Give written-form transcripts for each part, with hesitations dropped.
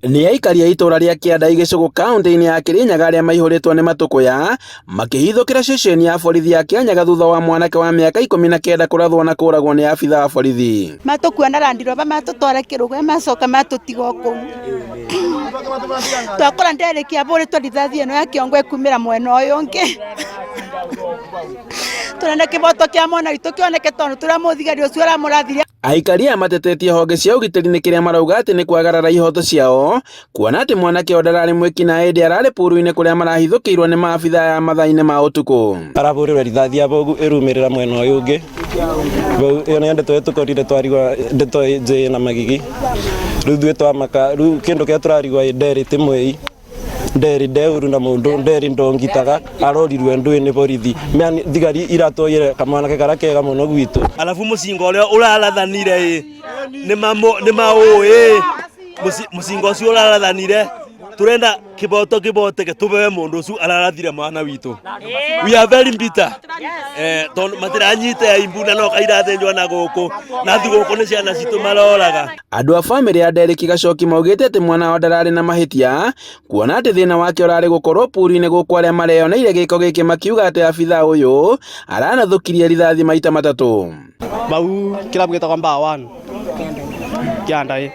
Nĩ aikari a itũra rĩa Kĩandai Gĩcũgũ kaũntĩ-inĩ ya Kĩrĩnyaga arĩa maihũrĩtwo nĩ matũkũya makĩhithũkĩra ceceni ya borithi ya Kĩanyaga thutha wa mwanake wa mĩaka 19 kũrathwo na kũragwo nĩ abithaa a borithi. Matũkua na Land Rover matũtwara Kĩrũgũya macoka matũtiga o kũu. Twakora Derrick ahũrĩtwo rithathi ĩno ya kĩongo ĩkumĩra mwena ũyũ ũngĩ. Tũrenda kĩboto kĩa mwana witũ kĩoneke tondũ tũrĩa mũthigari ũcio ũramũrathire. Aikari aya matetetie honge cia ũgitĩri nĩ kĩrĩa marauga atĩ nĩ kwagarara ihoto ciao kuona atĩ mwanake ũyũ ndararĩ mwĩkinaĩ ĩndĩ ararĩ puru-inĩ kũrĩa marahithũkĩirwo nĩ maabithaa aya mathaa-inĩ ma ũtukũ. Arahũrĩrwo rithathi ya bogu ĩrumĩrĩra mwena ũyũ ũngĩ. Bau ĩyo nĩyo ndeto ĩtũkorire twarigwa ndeto njĩ na magigi. Rĩu ithuĩ twamaka rĩu kĩndũ kĩrĩa tũrarigwa ĩ Nderi ti mwĩi. Nderi ndeuru na mundu nderi ndongitaga arorirwe ndui ni borithi Mea- thigari iratoyere kamwanake karia kega muno gwitu. Alafu mucinga uria urarathanire ĩ nĩ maũĩ mucinga ũcio ũrarathanire turenda kiboto kiboteke tubewe mundu ucio ararathire mwana witu. We are very bitter, tondu matiranyite aimbu na no kairathĩnjwo na gũkũ na thigũkũ nĩ ciana citũ maroraga. Andũ a famĩlĩ ya Derrick Gachoki maugĩte atĩ mwana wao ndararĩ na mahĩtia kuona atĩ thĩna wake ũrarĩ gũkorwo puru-inĩ gũkũ arĩa mareyoneire gĩko gĩkĩ makiuga atĩ abithaa ũyũ aranathũkirie rithathi maita matatũ. Bau kĩrabu gĩtagwo Mbaa One kĩandai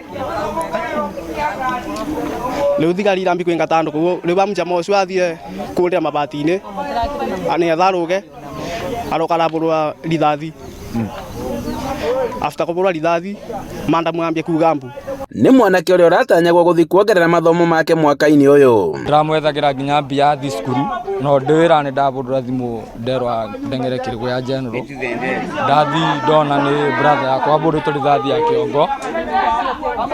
rĩu thigari irambi kwĩngata andũ kũu rĩu amujama ũcio athiĩ kũrĩa mabati-inĩ nĩgetha arũge aroka arabũrwa rithathi after kũbũrwa rithathi mandamu ambie kuga mbu. Nĩ mwanake ũrĩa ũratanyagwo gũthiĩ kuongerera mathomo make mwaka-inĩ ũyũ. Ndĩramwethagĩra nginya mbia athiĩ cukuru no ndĩ wĩra nĩ ndabũrũra thimũ nderwa ndeng'ere kĩrĩgũ ya general ndathi ndona nĩ brother yakwa abũrĩtwo rithathi ya kĩongo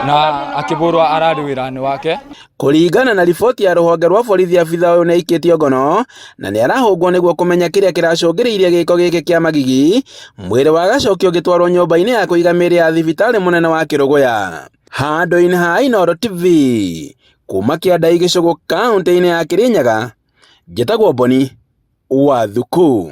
na akĩbũrwo ararĩ wĩra-inĩ wake. Kũringana na riboti ya rũhonge rwa borithi abithaa ũyũ nĩ aikĩtio ngono na nĩ arahũngwo nĩguo kũmenya kĩrĩa kĩracũngĩrĩirie gĩko gĩkĩ kĩa magigi. Mwĩrĩ wa Gacoki ũgĩtwarwo nyũmba-inĩ ya kũiga mĩĩrĩ ya thibitarĩ mũnene wa Kĩrũgũya. Handũ-inĩ ha Inooro TV, kuma Kĩandai Gĩcũgũ kaũntĩ-inĩ ya Kĩrĩnyaga, njĩtagwo Boni wa Thuku.